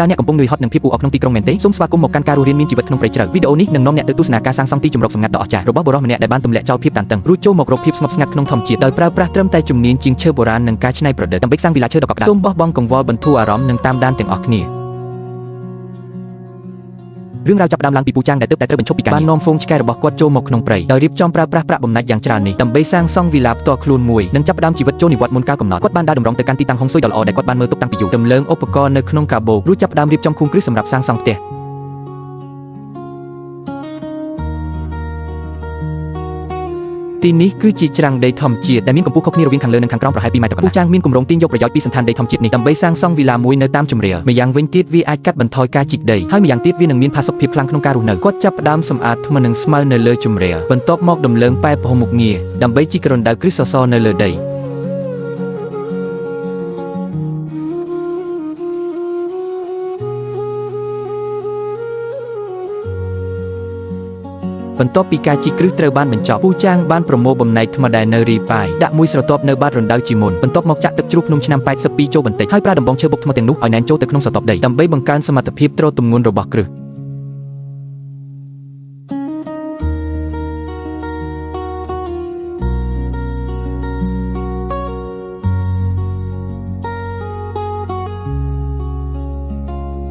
តើអ្នកកំពុងនឿយហត់នឹងភាពអ៊ូអរក្នុងទីក្រុងមែនទេសូមស្វាគមន៍មកកាន់ការរស់រានមានជីវិតក្នុងព្រៃជ្រៅវីដេអូនេះនឹងនាំអ្នកទៅទស្សនាការសាងសង់ទីជម្រកសម្ងាត់ដ៏អស្ចារ្យរបស់បុរសម្នាក់ដែលបានទម្លាក់ចោលភាពតានតឹងរួចចូលមករកភាពស្ងប់ស្ងាត់ក្នុងធម្មជាតិដោយប្រើប្រាស់ត្រឹមតែជំនាញជាងឈើបុរាណនិងការច្នៃប្រឌិតដើម្បីសាងវីឡាឈើដ៏កក់ក្ដៅសូមបោះបង់កង្វល់បន្ធូរអារម្មណ៍និងតាមដានទាំងអស់គ្នា រឿងរ៉ាវចាប់ផ្ដើមឡើងពីពូចាងដែលទើបតែត្រូវបញ្ឈប់ពីការងារបាននាំហ្វូងឆ្កែរបស់គាត់ចូលមកក្នុងព្រៃដោយរៀបចំប្រើប្រាស់ប្រាក់បំណាច់យ៉ាងច្រើននេះដើម្បីសាងសង់វីឡាផ្ទាល់ខ្លួនមួយនិងចាប់ផ្ដើមជីវិតចូលនិវត្តន៍មុនកាលកំណត់គាត់បានដើរតម្រង់ទៅកាន់ទីតាំងហុងស៊ុយដ៏ល្អដែលគាត់បានមើលទុកតាំងពីយូរទម្លើងឧបករណ៍នៅក្នុងកាបូបរួចចាប់ផ្ដើមរៀបចំខួងគ្រឹះសម្រាប់សាងសង់ផ្ទះទីនេះគឺជាច្រាំងដីធម្មជាតិដែលមានកម្ពស់ខុសគ្នារវាងខាងលើនិងខាងក្រោមប្រហែល2ម៉ែត្រកន្លះពូចាងមានគម្រោងទាញយកប្រយោជន៍ពីសន្តានដីធម្មជាតិនេះដើម្បីសាងសង់វីឡាមួយនៅតាមជម្រាលម្យ៉ាងវិញទៀតវាអាចកាត់បន្ថយការជីកដីហើយម្យ៉ាងទៀតវានឹងមានផាសុកភាពខ្លាំងក្នុងការរស់នៅគាត់ចាប់ផ្ដើមសម្អាតថ្មនិងស្មៅនៅលើជម្រាលបន្ទាប់មកដំលើងប៉ែពហុមុខងារដើម្បីជីករណ្ដៅគ្រឹះសសរនៅលើដី បន្ទាប់ពីការជីកគ្រឹះត្រូវបានបញ្ចប់ពូចាងបានប្រមូលបំណែកថ្មដែលនៅរីប៉ាយដាក់មួយស្រទាប់នៅបាតរណ្ដៅជាមុនបន្ទាប់មកចាក់ទឹកជ្រោះភ្នំឆ្នាំ82ចូលបន្តិចហើយប្រើដំបងឈើបុកថ្មទាំងនោះឲ្យណែនចូលទៅក្នុងស្រទាប់ដីដើម្បីបង្កើនសមត្ថភាពទ្រទម្ងន់របស់គ្រឹះ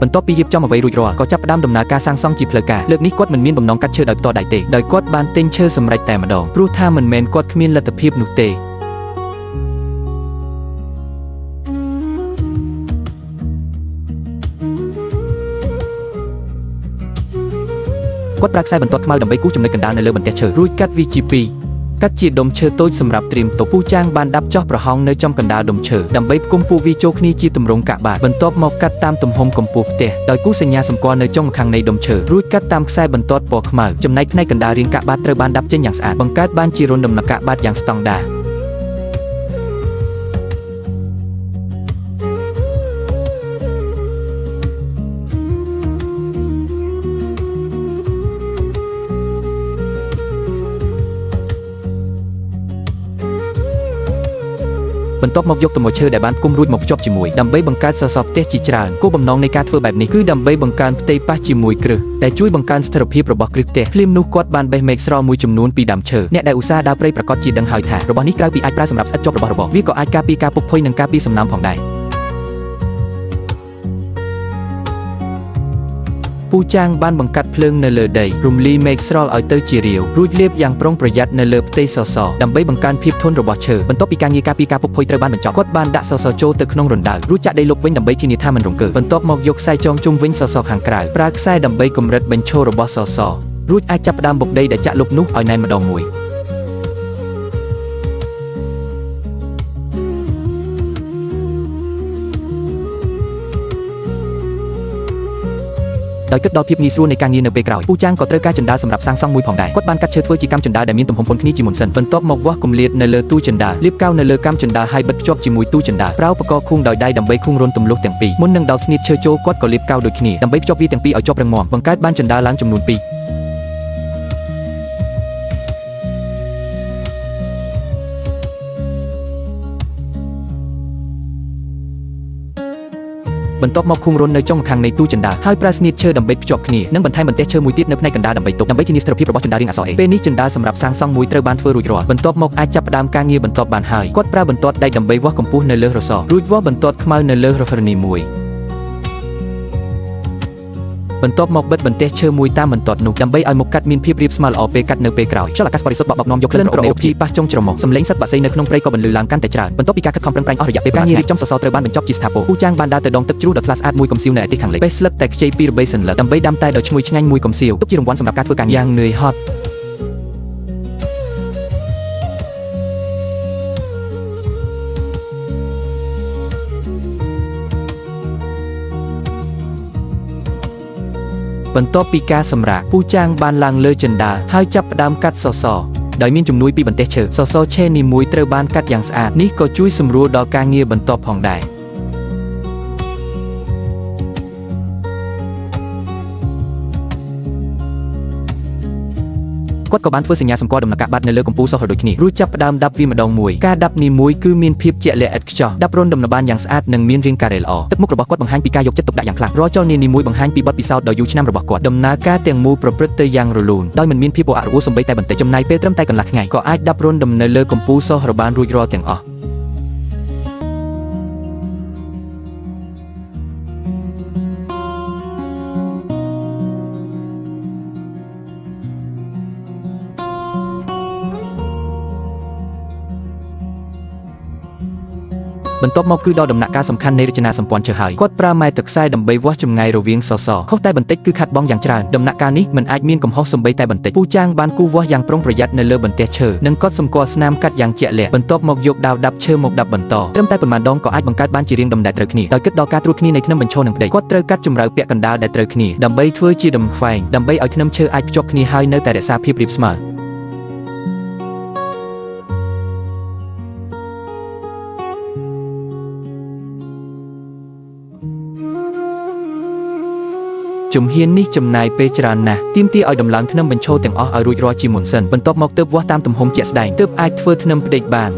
បន្ទាប់ពីរៀបចំអ្វីរួចរាល់ក៏ចាប់ផ្ដើមដំណើរការសាងសង់ជាផ្លូវការលើកនេះគាត់មិនមានបំណងកាត់ឈើដោយផ្ទាល់ដៃទេដោយគាត់បានទិញឈើសម្រេចតែម្ដងព្រោះថាមិនមែនគាត់គ្មានលទ្ធភាពនោះទេ គាត់ប្រើខ្សែបន្ទាត់ខ្មៅដើម្បីគូសចំណុចកណ្ដាលនៅលើបន្ទះឈើរួចកាត់វាជាពីរកាត់ជាដុំឈើតូចសម្រាប់ត្រៀមទុកពូចាងបានដាប់ចោះប្រហោងនៅចំកណ្ដាលដុំឈើដើម្បីផ្គុំពួកវាចូលគ្នាជាទម្រង់កាកបាទបន្ទាប់មកកាត់តាមទំហំកម្ពស់ផ្ទះដោយគូសសញ្ញាសម្គាល់នៅចុងម្ខាងនៃដុំឈើរួចកាត់តាមខ្សែបន្ទាត់ពណ៌ខ្មៅចំណែកផ្នែកកណ្ដាលរាងកាកបាទត្រូវបានដាប់ចេញយ៉ាងស្អាតបង្កើតបានជារន្ធដំណកាកបាទយ៉ាងស្តង់ដារ បន្ទាប់មកយកទំហំឈើដែលបានផ្គុំរួចមកភ្ជាប់ជាមួយដើម្បីបង្កើតសសរផ្ទះជាច្រើនគោលបំណងនៃការធ្វើបែបនេះគឺដើម្បីបង្កើនផ្ទៃប៉ះជាមួយគ្រឹះដែលជួយបង្កើនស្ថិរភាពរបស់គ្រឹះផ្ទះភ្លាមនោះគាត់បានបេះមែកស្រល់មួយចំនួនពីដើមឈើអ្នកដែលឧស្សាហ៍ដើរព្រៃប្រកាសជាដឹងហើយថារបស់នេះក្រៅពីអាចប្រើសម្រាប់ស្អិតជាប់របស់របរវាក៏អាចការពារការពុកផុយនិងការពារសំណើមផងដែរ ពូចាងបានបង្កាត់ភ្លើងនៅលើដីរំលីមែកស្រល់ឲ្យទៅជារាវរួចលាបយ៉ាងប្រុងប្រយ័ត្ននៅលើផ្ទៃសសរដើម្បីបង្កើនភាពធន់របស់ឈើបន្ទាប់ពីការងារការពារការពុកផុយត្រូវបានបញ្ចប់គាត់បានដាក់សសរចូលទៅក្នុងរណ្ដៅរួចចាក់ដីលុបវិញដើម្បីធានាថាមិនរង្គើបន្ទាប់មកយកខ្សែចងជុំវិញសសរខាងក្រៅប្រើខ្សែដើម្បីកម្រិតបញ្ឈររបស់សសររួចអាចចាប់ផ្ដើមបុកដីដែលចាក់លុបនោះឲ្យណែនម្ដងមួយ ដោយគិតដល់ភាពងាយស្រួលនៃការងារនៅពេលក្រោយពូចាងក៏ត្រូវការជណ្ដើរសម្រាប់សាងសង់មួយផងដែរគាត់បានកាត់ឈើធ្វើជាកាំជណ្ដើរដែលមានទំហំប៉ុនគ្នាជាមុនសិនបន្ទាប់មកវាស់គម្លាតនៅលើទូជណ្ដើរលាបកៅនៅលើកាំជណ្ដើរហើយបិទភ្ជាប់ជាមួយទូជណ្ដើរប្រើឧបករណ៍ខួងដោយដៃដើម្បីខួងរន្ធទម្លុះទាំងពីរមុននឹងដោតស្នៀតឈើចូលគាត់ក៏លាបកៅដូចគ្នាដើម្បីភ្ជាប់វាទាំងពីរឲ្យជាប់រឹងមាំបង្កើតបានជណ្ដើរឡើងចំនួនពីរ បន្ទាប់មកខួងរន្ធនៅចុងម្ខាងនៃទូជណ្ដើរហើយប្រើស្នៀតឈើដើម្បីភ្ជាប់គ្នានិងបន្ថែមបន្ទះឈើមួយទៀតនៅផ្នែកកណ្ដាលដើម្បីទប់ដើម្បីធានាស្ថិរភាពរបស់ជណ្ដើររាងអក្សរ A ពេលនេះជណ្ដើរសម្រាប់សាងសង់មួយត្រូវបានធ្វើរួចរាល់បន្ទាប់មកអាចចាប់ផ្ដើមការងារបន្ទាប់បានហើយគាត់ប្រើបន្ទាត់ដែកដើម្បីវាស់កម្ពស់នៅលើរសររួចវាស់បន្ទាត់ខ្មៅនៅលើរហ្វនីមួយ បន្ទាប់មកបិទបន្ទះឈើមួយតាមបន្ទាត់នោះដើម្បីឲ្យមុខកាត់មានភាពរាបស្មើល្អពេលកាត់នៅពេលក្រោយខ្យល់អាកាសបរិសុទ្ធបក់បោកនាំយកក្លិនក្រអូបជីប៉ះចុងច្រមុះសំឡេងសត្វបក្សីនៅក្នុងព្រៃក៏បន្លឺឡើងកាន់តែច្រើនបន្ទាប់ពីការខិតខំប្រឹងប្រែងអស់រយៈពេលការងាររៀបចំសសរត្រូវបានបញ្ចប់ជាស្ថាពរពូចាងបានដើរទៅដងទឹកជ្រោះដ៏ថ្លាស្អាតមួយកំសៀវនៅឯទិសខាងលិចបេះស្លឹកតែខ្ចីពីរបីសន្លឹកដើម្បីដាំតែដ៏ឈ្ងុយឆ្ងាញ់មួយកំសៀវទុកជារង្វាន់សម្រាប់ការធ្វើការងារយ៉ាងនឿយហត់ បន្ទាប់ពីការសម្រាកពូចាងបានឡើងលើជណ្ដើរហើយចាប់ផ្ដើមកាត់សសរដោយមានជំនួយពីបន្ទះឈើសសរឆេនីមួយត្រូវបានកាត់យ៉ាងស្អាតនេះក៏ជួយសម្រួលដល់ការងារបន្ទាប់ផងដែរ គាត់ក៏បានធ្វើសញ្ញាសម្គាល់ដំណើរការបាត់នៅលើកំពូលសោះដូចគ្នារួចចាប់ផ្ដើមដាប់វាម្ដងមួយការដាប់នេះមួយគឺមានភាពជាក់លាក់ឥតខ្ចោះដាប់រន្ធដំណបានយ៉ាងស្អាតនិងមានរាងការ៉េល្អទឹកមុខរបស់គាត់បង្ហាញពីការយកចិត្តទុកដាក់យ៉ាងខ្លាំងរាល់ចលនានេះមួយបង្ហាញពីបទពិសោធន៍ដ៏យូរឆ្នាំរបស់គាត់ដំណើរការទាំងមូលប្រព្រឹត្តទៅយ៉ាងរលូនដោយមិនមានភាពរអាក់រអួលសូម្បីតែបន្តិចចំណាយពេលត្រឹមតែកន្លះថ្ងៃក៏អាចដាប់រន្ធដំនៅលើកំពូលសោះរបានរួចរាល់ទាំងអស់ បន្ទាប់មកគឺដល់ដំណាក់កាលសំខាន់នៃរចនាសម្ព័ន្ធឈើហើយគាត់ប្រើម៉ែត្រខ្សែដើម្បីវាស់ចម្ងាយរវាងសសរខុសតែបន្តិចគឺខាត់បងយ៉ាងច្រើនដំណាក់កាលនេះមិនអាចមានកំហុសសំបីតែបន្តិចពូចាងបានគូវាស់យ៉ាងប្រុងប្រយ័ត្ននៅលើបន្ទះឈើនិងកត់សម្គាល់ស្នាមកាត់យ៉ាងជាក់លាក់បន្ទាប់មកយកដាវដាប់ឈើមកដាប់បន្តត្រឹមតែប៉ុន្មានដងក៏អាចបង្កើតបានជារាងដុំដែលត្រូវគ្នាដោយគិតដល់ការត្រួតគ្នានៃធ្នឹមបញ្ឈរនិងផ្ដេកគាត់ត្រូវកាត់ជម្រៅពាក់កណ្ដាលដែលត្រូវគ្នាដើម្បីធ្វើជាដុំខ្វែងដើម្បីឲ្យធ្នឹមឈើអាចភ្ជាប់គ្នាហើយនៅតែរក្សាភាពរាបស្មើ ជំហាននេះចំណាយពេលច្រើនណាស់ទាមទារឲ្យដំឡើងធ្នឹមបញ្ឈរទាំងអស់ឲ្យរួចរាល់ជាមុនសិនបន្ទាប់មកទើបវាស់តាមទំហំជាក់ស្ដែងទើបអាចធ្វើធ្នឹមផ្ដេកបាន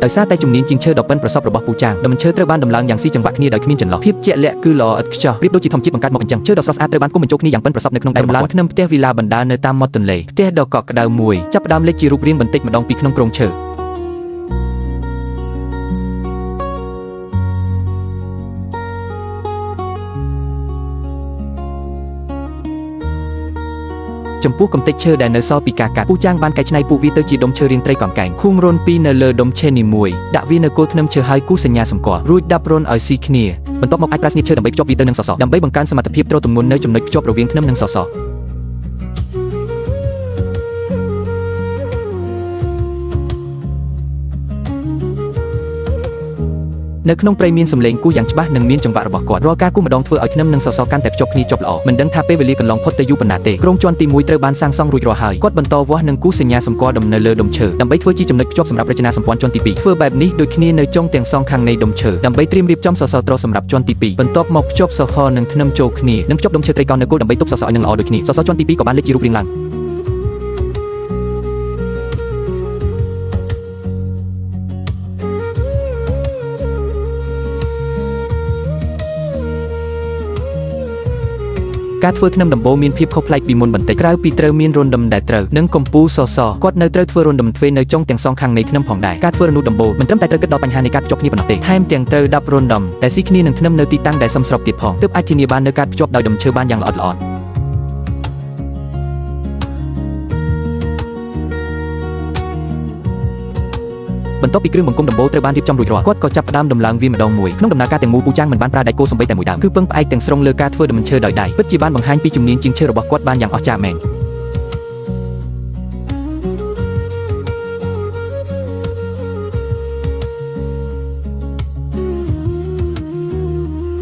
ដោយសារតែជំនាញជាងឈើដ៏ប៉ិនប្រសប់របស់ពូចាងដំឈើត្រូវបានដំឡើងយ៉ាងស៊ីចង្វាក់គ្នាដោយគ្មានចន្លោះភាពជាក់លាក់គឺល្អឥតខ្ចោះប្រៀបដូចជាធម្មជាតិបង្កើតមកអញ្ចឹងឈើដ៏ស្រស់ស្អាតត្រូវបានគូសបញ្ចូលគ្នាយ៉ាងប៉ិនប្រសប់នៅក្នុងដែនដំឡើងធ្នឹមផ្ទះវីឡាបណ្ដានៅតាមមាត់ទន្លេផ្ទះដ៏កក់ក្ដៅមួយចាប់ផ្ដើមលេចជារូបរាងបន្តិចម្ដងពីក្នុងគ្រោងឈើ ចំពោះកំទេចឈើដែលនៅសល់ពីការកាត់ពូចាងបានកែច្នៃពួកវាទៅជាដុំឈើរាងត្រីកោងកែងខួងរន្ធពីរនៅលើដុំឈើនីមួយដាក់វានៅគល់ធ្នឹមឈើហើយគូសញ្ញាសម្គាល់រួចដាប់រន្ធឲ្យស៊ីគ្នាបន្ទាប់មកអាចប្រើស្នៀតឈើដើម្បីភ្ជាប់វាទៅនឹងសសរដើម្បីបង្កើនសមត្ថភាពទ្រទម្ងន់នៅចំណុចភ្ជាប់រវាងធ្នឹមនិងសសរ នៅក្នុងព្រៃមានសំឡេងគោះយ៉ាងច្បាស់និងមានចង្វាក់របស់គាត់រាល់ការគោះម្ដងធ្វើឲ្យធ្នឹមនិងសសរកាន់តែភ្ជាប់គ្នាជាប់ល្អមិនដឹងថាពេលវេលាកន្លងផុតទៅយូរប៉ុណ្ណាទេក្រុងជាន់ទី1ត្រូវបានសាងសង់រួចរាល់ហើយគាត់បន្តវាស់និងគូសញ្ញាសម្គាល់ដំនៅលើដុំឈើដើម្បីធ្វើជាចំណុចភ្ជាប់សម្រាប់រចនាសម្ព័ន្ធជាន់ទី2ធ្វើបែបនេះដូចគ្នានៅចុងទាំងសងខាងនៃដុំឈើដើម្បីត្រៀមរៀបចំសសរទ្រសម្រាប់ជាន់ទី2បន្ទាប់មកភ្ជាប់សសរនិងធ្នឹមចូលគ្នានិងភ្ជាប់ដុំឈើត្រីកោណនៅគោលដើម្បីទប់សសរឲ្យនឹងល្អដូចគ្នាសសរជាន់ទី2ក៏បានលេចជារូបរាងឡើង ការធ្វើធ្នឹមដំបូលមានភាពខុសប្លែកពីមុនបន្តិចក្រៅពីត្រូវមានរន្ធដុំដែលត្រូវនិងកំពូលសសរគាត់នៅត្រូវធ្វើរន្ធដុំទ្វេនៅចុងទាំងសងខាងនៃធ្នឹមផងដែរការធ្វើរនុដំបូលមិនត្រឹមតែត្រូវគិតដល់បញ្ហានៃការភ្ជាប់គ្នាប៉ុណ្ណោះទេថែមទាំងត្រូវដាប់រន្ធដុំដែលស៊ីគ្នានឹងធ្នឹមនៅទីតាំងដែលសមស្របទៀតផងទើបអាចធានាបាននូវការភ្ជាប់ដោយដុំឈើបានយ៉ាងល្អិតល្អន់ បន្ទាប់ពីគ្រឿងបង្គុំដំបូលត្រូវបានរៀបចំរួចរាល់គាត់ក៏ចាប់ផ្ដើមដំឡើងវាម្ដងមួយក្នុងដំណើរការទាំងមូលពូចាងមិនបានប្រើដែកគោលសំបីតែមួយដើមគឺពឹងផ្អែកទាំងស្រុងលើការធ្វើដំឈើដោយដៃពិតជាបានបង្ហាញពីជំនាញជាងឈើរបស់គាត់បានយ៉ាងអស្ចារ្យមែន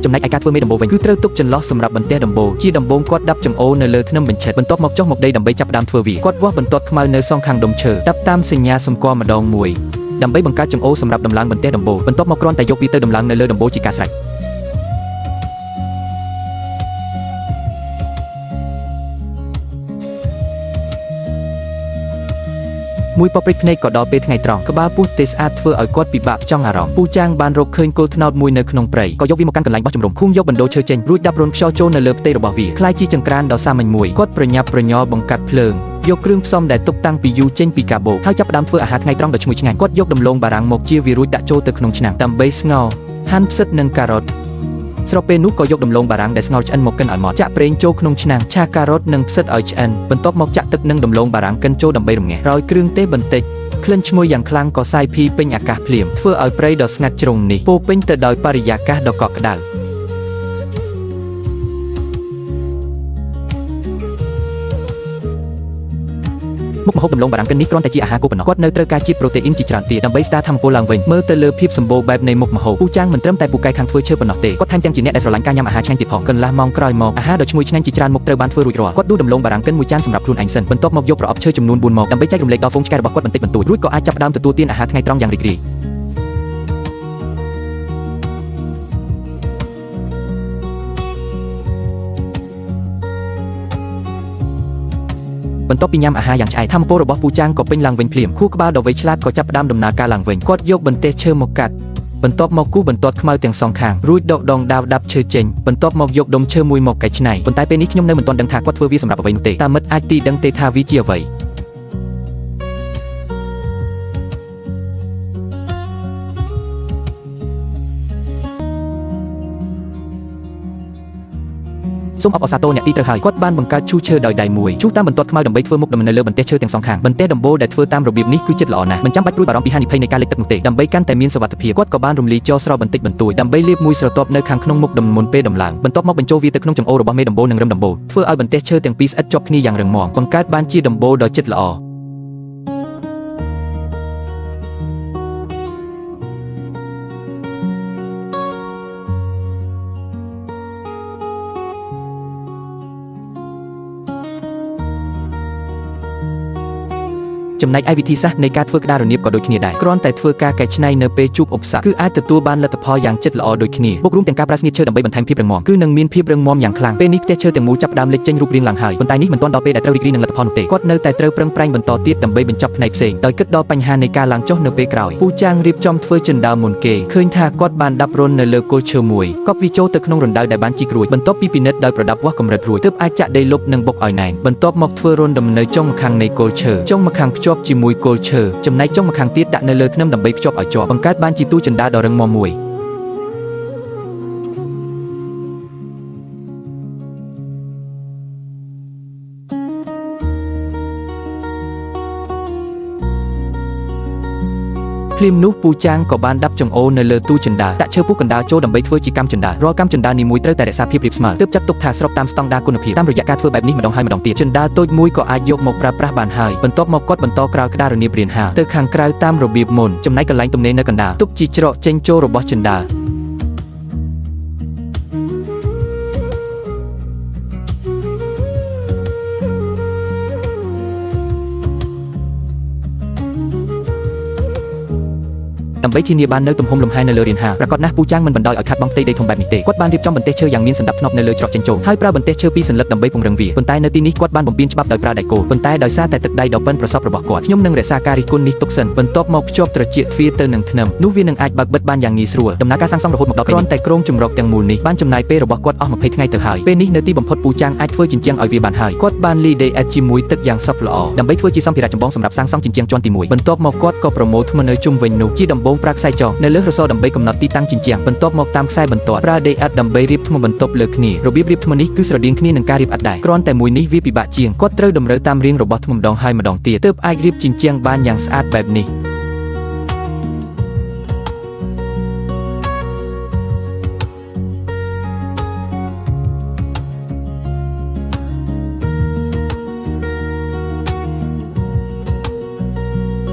ចំណែកឯការធ្វើមេដំបូលវិញគឺត្រូវទុកចន្លោះសម្រាប់បន្ទះដំបូលជាដំបូងគាត់ដាប់ចង្អូរនៅលើធ្នឹមបញ្ឆិតបន្ទាប់មកចុះមកដីដើម្បីចាប់ផ្ដើមធ្វើវាគាត់វាស់បន្ទាត់ខ្មៅនៅសងខាងដុំឈើដាប់តាមសញ្ញាសម្គាល់ម្ដងមួយដើម្បីបង្កើតចង្អូរសម្រាប់ដំឡើងបន្ទះដំបូលបន្ទាប់មកគ្រាន់តែយកវាទៅដំឡើងនៅលើដំបូលជាការស្រេច មួយប៉ព្រិចភ្នែកក៏ដល់ពេលថ្ងៃត្រង់ក្បាលពោះទេស្អាតធ្វើឲ្យគាត់ពិបាកផ្ចង់អារម្មណ៍ពូចាងបានរកឃើញគល់ត្នោតមួយនៅក្នុងព្រៃក៏យកវាមកកាន់កន្លែងបោះជំរំខួងយកបណ្ដូលឈើចេញរួចដាប់រន្ធខ្យល់ចូលនៅលើផ្ទៃរបស់វាក្លាយជាចង្ក្រានដ៏សាមញ្ញមួយគាត់ប្រញាប់ប្រញាល់បង្កាត់ភ្លើងយកគ្រឿងផ្សំដែលទុកតាំងពីយូរចេញពីកាបូបហើយចាប់ផ្ដើមធ្វើអាហារថ្ងៃត្រង់ដ៏ឈ្ងុយឆ្ងាញ់គាត់យកដំឡូងបារាំងមកជាវារួចដាក់ចូលទៅក្នុងឆ្នាំងដើម្បីស្ងោរហាន់ផ្សិតនិងការ៉ុត ស្របពេលនោះក៏យកដំឡូងបារាំងដែលស្ងោរឆ្អិនមកកិនឲ្យម៉ត់ចាក់ប្រេងចូលក្នុងឆ្នាំងឆាការ៉ុតនិងផ្សិតឲ្យឆ្អិនបន្ទាប់មកចាក់ទឹកនិងដំឡូងបារាំងកិនចូលដើម្បីរំងាស់រោយគ្រឿងទេសបន្តិចក្លិនឈ្ងុយយ៉ាងខ្លាំងក៏សាយភាយពេញអាកាសភ្លាមធ្វើឲ្យព្រៃដ៏ស្ងាត់ជ្រុងនេះពោពេញទៅដោយបរិយាកាសដ៏កក់ក្ដៅ មុខម្ហូបដំឡូងបារាំងកិននេះគ្រាន់តែជាអាហារគោលប៉ុណ្ណោះគាត់នៅត្រូវការជាតិប្រូតេអ៊ីនជាច្រើនទៀតដើម្បីស្ដារធម្មពលឡើងវិញមើលទៅលើភាពសម្បូរបែបនៃមុខម្ហូបពូចាងមិនត្រឹមតែពូកែខាងធ្វើឈើប៉ុណ្ណោះទេគាត់ថែមទាំងជាអ្នកដែលស្រឡាញ់ការញ៉ាំអាហារឆ្ងាញ់ទៀតផងកន្លះម៉ោងក្រោយមកអាហារដ៏ឈ្ងុយឆ្ងាញ់ជាច្រើនមុខត្រូវបានធ្វើរួចរាល់គាត់ដួសដំឡូងបារាំងកិនមួយចានសម្រាប់ខ្លួនឯងសិនបន្ទាប់មកយកប្រអប់ឈើចំនួន4មកដើម្បីចែករំលែកដល់ហ្វូងឆ្កែរបស់គាត់បន្តិចបន្តួចរួចក៏អាចចាប់ផ្ដើមទទួលទានអាហារថ្ងៃត្រង់យ៉ាងរីករាយ បន្ទាប់ពីញ៉ាំអាហារយ៉ាងឆ្អែតធម្មពលរបស់ពូចាងក៏ពេញឡើងវិញភ្លាមខួរក្បាលដ៏វៃឆ្លាតក៏ចាប់ផ្ដើមដំណើរការឡើងវិញគាត់យកបន្ទះឈើមកកាត់បន្ទាប់មកគូសបន្ទាត់ខ្មៅទាំងសងខាងរួចដកដងដាវដាប់ឈើចេញបន្ទាប់មកយកដុំឈើមួយមកកែច្នៃប៉ុន្តែពេលនេះខ្ញុំនៅមិនទាន់ដឹងថាគាត់ធ្វើវាសម្រាប់អ្វីនោះទេតាមមិត្តអាចទីដឹងទេថាវាជាអ្វី សូមអបអរសាទរអ្នកទីត្រូវហើយគាត់បានបង្កើតឈូសឈើដោយដៃមួយឈូសតាមបន្ទាត់ខ្មៅដើម្បីធ្វើមុខដំនៅលើបន្ទះឈើទាំងសងខាងបន្ទះដំបូលដែលធ្វើតាមរបៀបនេះគឺចិត្តល្អណាស់មិនចាំបាច់ព្រួយបារម្ភពីហានិភ័យនៃការលិចទឹកនោះទេដើម្បីកាន់តែមានសុវត្ថិភាពគាត់ក៏បានរំលាយចោលស្រោបបន្តិចបន្តួចដើម្បីលាបមួយស្រទាប់នៅខាងក្នុងមុខដំមុនពេលដំឡើងបន្ទាប់មកបញ្ចូលវាទៅក្នុងចង្អូររបស់មេដំបូលនិងរឹមដំបូលធ្វើឲ្យបន្ទះឈើទាំងពីរស្អិតជាប់គ្នាយ៉ាងរឹងមាំបង្កើតបានជាដំបូលដ៏ចិត្តល្អ ចំណែកឯវិធីសាស្ត្រនៃការធ្វើក្តាររនាបក៏ដូចគ្នាដែរគ្រាន់តែធ្វើការកែច្នៃនៅពេលជួបឧបសគ្គគឺអាចទទួលបានលទ្ធផលយ៉ាងជិតល្អដូចគ្នាបូករួមទាំងការប្រើស្នៀតឈើដើម្បីបន្ថែមភាពរឹងមាំគឺនឹងមានភាពរឹងមាំយ៉ាងខ្លាំងពេលនេះផ្ទះឈើទាំងមូលចាប់ផ្ដើមលេចចេញរូបរាងឡើងហើយប៉ុន្តែនេះមិនទាន់ដល់ពេលដែលត្រូវរីករាយនឹងលទ្ធផលនោះទេគាត់នៅតែត្រូវប្រឹងប្រែងបន្តទៀតដើម្បីបញ្ចប់ផ្នែកផ្សេងដោយគិតដល់បញ្ហានៃការឡើងចុះនៅពេលក្រោយពូចាងរៀបចំធ្វើជណ្ដើរមុនគេឃើញថាគាត់បានដាប់រន្ធនៅលើគល់ឈើមួយកប់វាចូលទៅក្នុងរណ្ដៅដែលបានជីករួចបន្ទាប់ពីពិនិត្យដោយប្រដាប់វាស់កម្រិតរួចទើបអាចចាក់ដីលុបនិងបុកឲ្យណែនបន្ទាប់មកធ្វើរន្ធដំនៅចុងម្ខាងនៃគល់ឈើចុងម្ខាងភ្ជាប់ជាមួយគល់ឈើចំណែកចុងម្ខាងទៀតដាក់នៅលើធ្នឹមដើម្បីភ្ជាប់ឲ្យជាប់បង្កើតបានជាទូជណ្ដើរដ៏រឹងមាំមួយ ភ្លាមនោះពូចាងក៏បានដាប់ចង្អូរនៅលើទូជណ្ដើរដាក់ឈើពុះកណ្ដាលចូលដើម្បីធ្វើជាកាំជណ្ដើររាល់កាំជណ្ដើរនីមួយត្រូវតែរក្សាភាពរាបស្មើទើបចាត់ទុកថាស្របតាមស្តង់ដារគុណភាពតាមរយៈការធ្វើបែបនេះម្ដងហើយម្ដងទៀតជណ្ដើរតូចមួយក៏អាចយកមកប្រើប្រាស់បានហើយបន្ទាប់មកគាត់បន្តក្រោយក្តាររនាបរានហាលទៅខាងក្រៅតាមរបៀបមុនចំណែកកន្លែងទំនេរនៅកណ្ដាលទុកជាច្រកចេញចូលរបស់ជណ្ដើរ ដើម្បីធានាបាននូវទំហំលំហែនៅលើរានហាលប្រាកដណាស់ពូចាងមិនបណ្ដោយឲ្យខាតបង់ផ្ទៃដីធំបែបនេះទេគាត់បានរៀបចំបន្ទះឈើយ៉ាងមានសណ្ដាប់ធ្នាប់នៅលើច្រកចេញចូលហើយប្រើបន្ទះឈើពីរសន្លឹកដើម្បីពង្រឹងវាប៉ុន្តែនៅទីនេះគាត់បានបំពានច្បាប់ដោយប្រើដែកគោលប៉ុន្តែដោយសារតែទឹកដៃដ៏ប៉ិនប្រសប់របស់គាត់ខ្ញុំនឹងរក្សាការរិះគន់នេះទុកសិនបន្ទាប់មកភ្ជាប់ត្រចៀកទ្វារទៅនឹងធ្នឹមនោះវានឹងអាចបើកបិទបានយ៉ាងងាយស្រួលដំណើរការសាងសង់រហូតមកដល់ពេលនេះគ្រាន់តែគ្រោងជម្រកទាំងមូលនេះបានចំណាយពេលរបស់គាត់អស់20ថ្ងៃទៅហើយពេលនេះនៅទីបំផុតពូចាងអាចធ្វើជញ្ជាំងឲ្យវាបានហើយគាត់បានលីដីអេតជាមួយទឹកយ៉ាងសព្វល្អដើម្បីធ្វើជាសម្ភារៈចម្បងសម្រាប់សាងសង់ជញ្ជាំងជាន់ទី1បន្ទាប់មកគាត់ក៏ប្រមូលថ្មនៅជុំវិញនោះជាដំបូងប្រើខ្សែចងនៅលើរសដើម្បីកំណត់ទីតាំងជញ្ជាំងបន្ទាប់មកតាមខ្សែបន្ទាត់ប្រើដីឥដ្ឋដើម្បីរៀបថ្មបន្ទប់លើគ្នារបៀបរៀបថ្មនេះគឺស្រដៀងគ្នានឹងការរៀបឥដ្ឋដែរគ្រាន់តែមួយនេះវាពិបាកជាងគាត់ត្រូវតម្រូវតាមរាងរបស់ថ្មម្ដងហើយម្ដងទៀតទើបអាចរៀបជញ្ជាំងបានយ៉ាងស្អាតបែបនេះ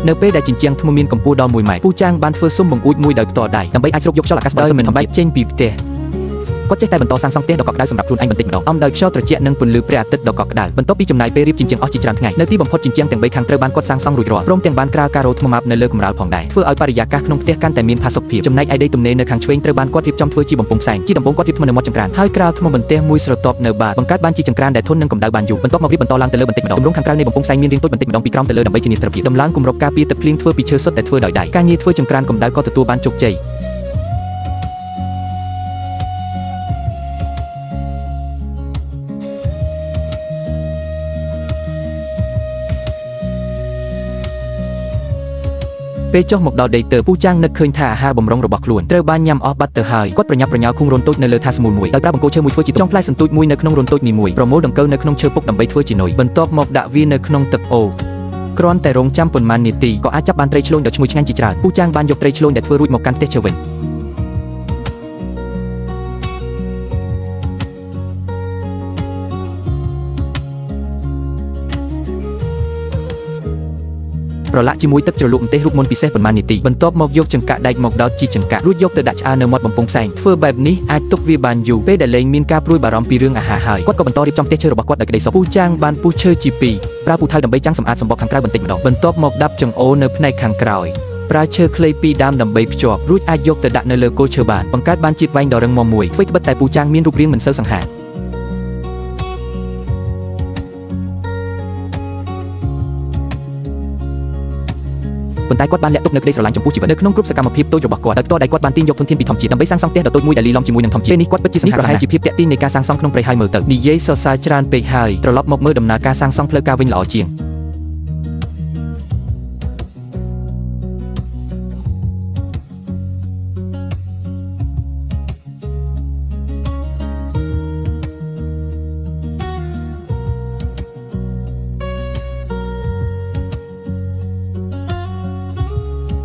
នៅពេលដែលជញ្ជាំងថ្មមានកម្ពស់ដល់1ម៉ែត្រពូចាងបានធ្វើស៊ុមបង្អួចមួយដោយផ្ទាល់ដៃដើម្បីអាចស្រូបយកខ្យល់អាកាសបរិសុទ្ធមិនបែកចេញពីផ្ទះគាត់ចេះតែបន្តសាងសង់ផ្ទះដ៏កក់ក្ដៅសម្រាប់ខ្លួនឯងបន្តិចម្ដងអំដោយខ្យល់ត្រជាក់និងពន្លឺព្រះអាទិត្យដ៏កក់ក្ដៅបន្ទាប់ពីចំណាយពេលរៀបជញ្ជាំងអស់ជាច្រើនថ្ងៃនៅទីបំផុតជញ្ជាំងទាំងបីខាងត្រូវបានគាត់សាងសង់រួចរាល់ព្រមទាំងបានក្រាលការ៉ូថ្មម៉ាបនៅលើកម្រាលផងដែរធ្វើឲ្យបរិយាកាសក្នុងផ្ទះកាន់តែមានផាសុកភាពចំណែកឯដីទំនេរនៅខាងឆ្វេងត្រូវបានគាត់រៀបចំធ្វើជាបំពង់ផ្សែងជាដំបូងគាត់រៀបថ្មនៅមាត់ចង្ក្រានហើយក្រាលថ្មបន្ទះមួយស្រទាប់នៅបាតបង្កើតបានជាចង្ក្រានដែលធន់នឹងកម្ដៅបានយូរបន្ទាប់មករៀបបន្តឡើងទៅលើបន្តិចម្ដងទម្រង់ខាងក្រៅនៃបំពង់ផ្សែងមានរាងតូចបន្តិចម្ដងពីក្រោមទៅលើដើម្បីធានាស្ថិរភាពដំឡើងគម្របការពារទឹកភ្លៀងធ្វើពីឈើសុទ្ធតែធ្វើដោយដៃការងារធ្វើចង្ក្រានកម្ដៅក៏ទទួលបានជោគជ័យ ពេលចុះមកដល់ដីទើបពូចាងនឹកឃើញថាអាហារបំរុងរបស់ខ្លួនត្រូវបានញ៉ាំអស់បាត់ទៅហើយគាត់ប្រញាប់ប្រញាល់ខួងរន្ធតូចនៅលើថាសមូលមួយដោយប្រើបង្គោលឈើមួយធ្វើជាចុងផ្លែសន្ទូចមួយនៅក្នុងរន្ធតូចនេះមួយប្រមូលដង្កូវនៅក្នុងឈើពុកដើម្បីធ្វើជានុយបន្ទាប់មកដាក់វានៅក្នុងទឹកអូរគ្រាន់តែរងចាំប៉ុន្មាននាទីក៏អាចចាប់បានត្រីឆ្លូញដ៏ឈ្ងុយឆ្ងាញ់ជាច្រើនពូចាងបានយកត្រីឆ្លូញដែលធ្វើរួចមកកាន់ផ្ទះឈើវិញ ប្រឡាក់ជាមួយទឹកជ្រលក់ម្ទេសរូបមន្តពិសេសប៉ុន្មាននាទីបន្ទាប់មកយកចង្កាក់ដែកមកដោតជាចង្កាក់រួចយកទៅដាក់ឆ្អើរនៅមាត់បំពង់ផ្សែងធ្វើបែបនេះអាចទុកវាបានយូរពេលដែលលែងមានការព្រួយបារម្ភពីរឿងអាហារហើយគាត់ក៏បន្តរៀបចំផ្ទះឈើរបស់គាត់ដោយក្តីសុខពូចាងបានពុះឈើជាពីរប្រើពូថៅដើម្បីចាំងសម្អាតសម្បកខាងក្រៅបន្តិចម្ដងបន្ទាប់មកដាប់ចង្អូរនៅផ្នែកខាងក្រោយប្រើឈើខ្លីពីរដើមដើម្បីភ្ជាប់រួចអាចយកទៅដាក់នៅលើគល់ឈើបានបង្កើតបានជាតិវែងដ៏រឹងមាំមួយអ្វីត្បិតតែពូចាងមានរូបរាងមិនសូវសង្ហាប៉ុន្តែគាត់បានលាក់ទុកនៅក្តីស្រឡាញ់ចំពោះជីវិតនៅក្នុងគ្រប់សកម្មភាពតូចរបស់គាត់ដោយផ្ទាល់ដៃគាត់បានទាញយកធនធានពីធម្មជាតិដើម្បីសាងសង់ផ្ទះដ៏តូចមួយដែលលាយឡំជាមួយនឹងធម្មជាតិពេលនេះគាត់ពិតជាសង្ហាប្រហែលជាភាពទាក់ទាញនៃការសាងសង់ក្នុងព្រៃហើយមើលទៅនិយាយសរសើរច្រើនពេកហើយត្រឡប់មកមើលដំណើរការសាងសង់ផ្លូវការវិញល្អជាង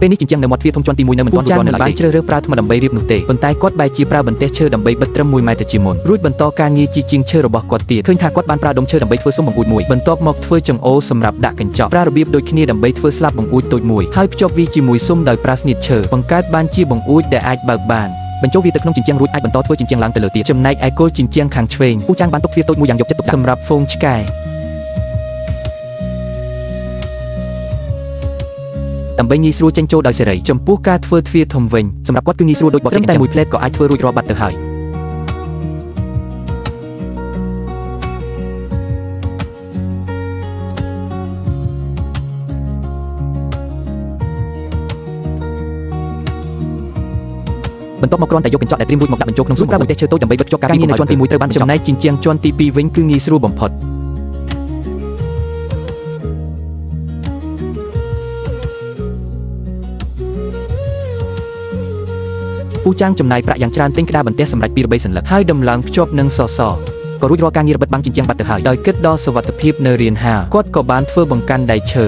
ពេលនេះជញ្ជាំងនៅមាត់ទ្វារធំជាន់ទី1នៅមិនទាន់រួចរាល់នៅឡើយបានជ្រើសរើសប្រើថ្មដើម្បីរៀបនោះទេប៉ុន្តែគាត់បែរជាប្រើបន្ទះឈើដើម្បីបិទត្រឹម1ម៉ែត្រជាមុនរួចបន្តការងារជាជាងឈើរបស់គាត់ទៀតឃើញថាគាត់បានប្រើដុំឈើដើម្បីធ្វើស៊ុមបង្អួចមួយបន្ទាប់មកធ្វើចង្អូរសម្រាប់ដាក់កញ្ចក់ប្រើរបៀបដូចគ្នាដើម្បីធ្វើស្លាបបង្អួចតូចមួយហើយភ្ជាប់វាជាមួយស៊ុមដោយប្រើស្នៀតឈើបង្កើតបានជាបង្អួចដែលអាចបើកបានបញ្ចូលវាទៅក្នុងជញ្ជាំងរួចអាចបន្តធ្វើជញ្ជាំងឡើងទៅលើទៀតចំណែកឯគល់ជញ្ជាំងខាងឆ្វេងពូចាងបានទុកទ្វារតូចមួយយ៉ាងយកចិត្តទុកដាក់សម្រាប់ហ្វូងឆ្កែដើម្បីងាយស្រួលចេញចូលដោយសេរីចំពោះការធ្វើទ្វារធំវិញសម្រាប់គាត់គឺងាយស្រួលដូចបត់ចេញតែមួយផ្លែតក៏អាចធ្វើរួចរាល់បាត់ទៅហើយបន្ទាប់មកគ្រាន់តែយកកញ្ចក់ដែលត្រៀមរួចមកដាក់បញ្ចូលក្នុងស៊ុមប្រើបន្ទះឈើតូចដើម្បីបិទភ្ជាប់ការងារនៅជាន់ទី1ត្រូវបានចំណែកជញ្ជាំងជាន់ទី2វិញគឺងាយស្រួលបំផុតពូចាងចំណាយប្រាក់យ៉ាងច្រើនទិញក្តារបន្ទះសម្រាប់ពីរបីសន្លឹកហើយដំឡើងភ្ជាប់នឹងសសរក៏រួចរាល់ការងារបិទបាំងជញ្ជាំងបាត់ទៅហើយដោយគិតដល់សុវត្ថិភាពនៅរៀនហាគាត់ក៏បានធ្វើបង្កាន់ដៃឈើ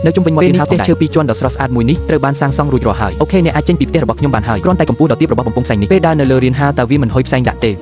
នៅជុំវិញមាត់រៀនហាផ្ទះឈើពីរជាន់ដ៏ស្រស់ស្អាតមួយនេះត្រូវបានសាងសង់រួចរាល់ហើយអូខេអ្នកអាចចេញពីផ្ទះរបស់ខ្ញុំបានហើយគ្រាន់តែកម្ពស់ដ៏ទាបរបស់បំពង់ផ្សែងនេះពេលដើរនៅលើរៀនហាតើវាមិនហុយផ្សែងដាក់ទេ